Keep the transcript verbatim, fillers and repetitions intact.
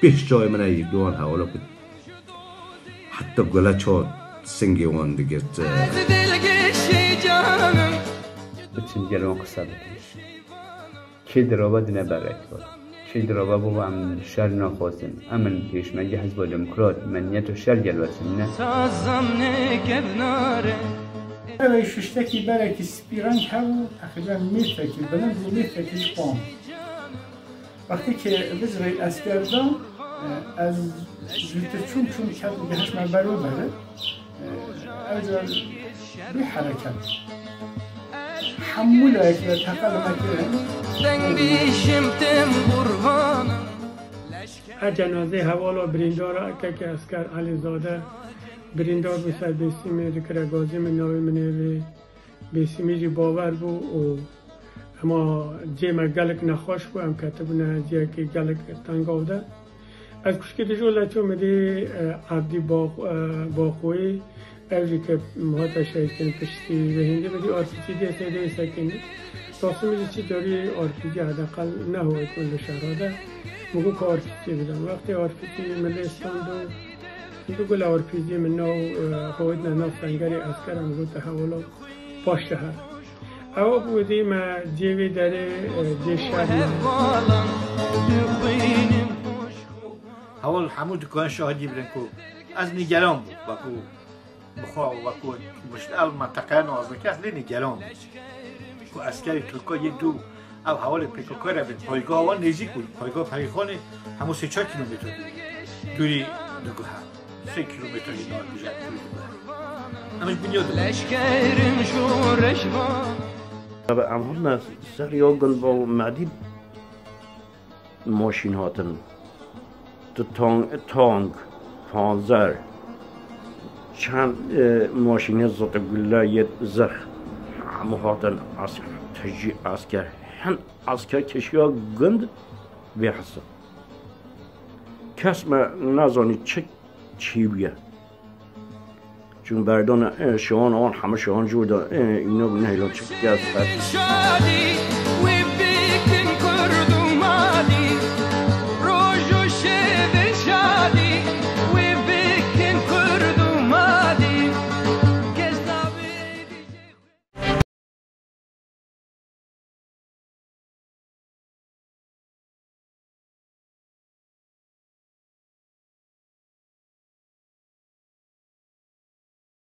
Pêş çavê min e yek duwan hewalo ku heta gule çawa singê wan digirt. Biçin gel wan qisa bikin. Kê dirava dine berek. Kê dirava bû em şer naxwazin. Em in pêşmerge Hizba Demokrat, me niyeto şer gel wesin ne. Ev şuştekî berekî spî reng hebû, teqrîben mêtrekî bilind û mêtrekî ji wan. Wextê ke vizrê esker da, ez zûtir çûm, çûm ket û gihiştme berober. Ew car bê hereket. Hemû layekî ve teqe li me kirin. Deng bîşim tim qurbanim. Her cenazê hevala birîndara kekê esker Elîzade birîndar bû ser Bêsîmê dikire gazî min navê min ê vê Bêsîmî jî bawer bû û hema cê me gelek nexweş bû, em ketibûne ciyekî gelek tengav de. Ez kuşkî dijû leço min dî Ebdî Baqoyî, ew jî ke hate şehîdkirin piştî vê hêndî min dî R P G dê sê dê sekînî. Tasî min jî çi carî R P G hedeqel nehoyt min li şehra de. Min got ka R P G bidim. Wextê R P G min lê stand û Digo li R P G min nav hoytine nav sengerê esker em gote hewalo paşşeher. Ewa bû dî me cê vê derê cê şer me. Hewal hemû dikarin şahidî birin ku ez nîgeran bûm, wekû bi xwe, wekû muşt-, ev menteqeya nazdike ez lê nîgeran bûm. Ku eskerê Tirka yek du ev hewalê P K K re bin, paygaha wan nêzîk bû. Paygaha Perîxanê hemû sê çar kîlometre dûrî, dûrî diguhe. Sê kîlometre jî nabêje dûrî diguhe. Em ji dinya dibin. Leşkerim şoreş va. Em hatine ser ya gund ba Medîn. Maşîn hatin. Tu tank, tank, panzer, çend e, maşînê zitî gulle yê zirh, hemû hatin es-, tijî esker, hin esker kişiya gund bê hesab. Kes me nezanî çi çî bûye. Çûn berdana e, şewan wan hemû şewan jûr da e, îna bû nehêlan çi kes. Şadî wê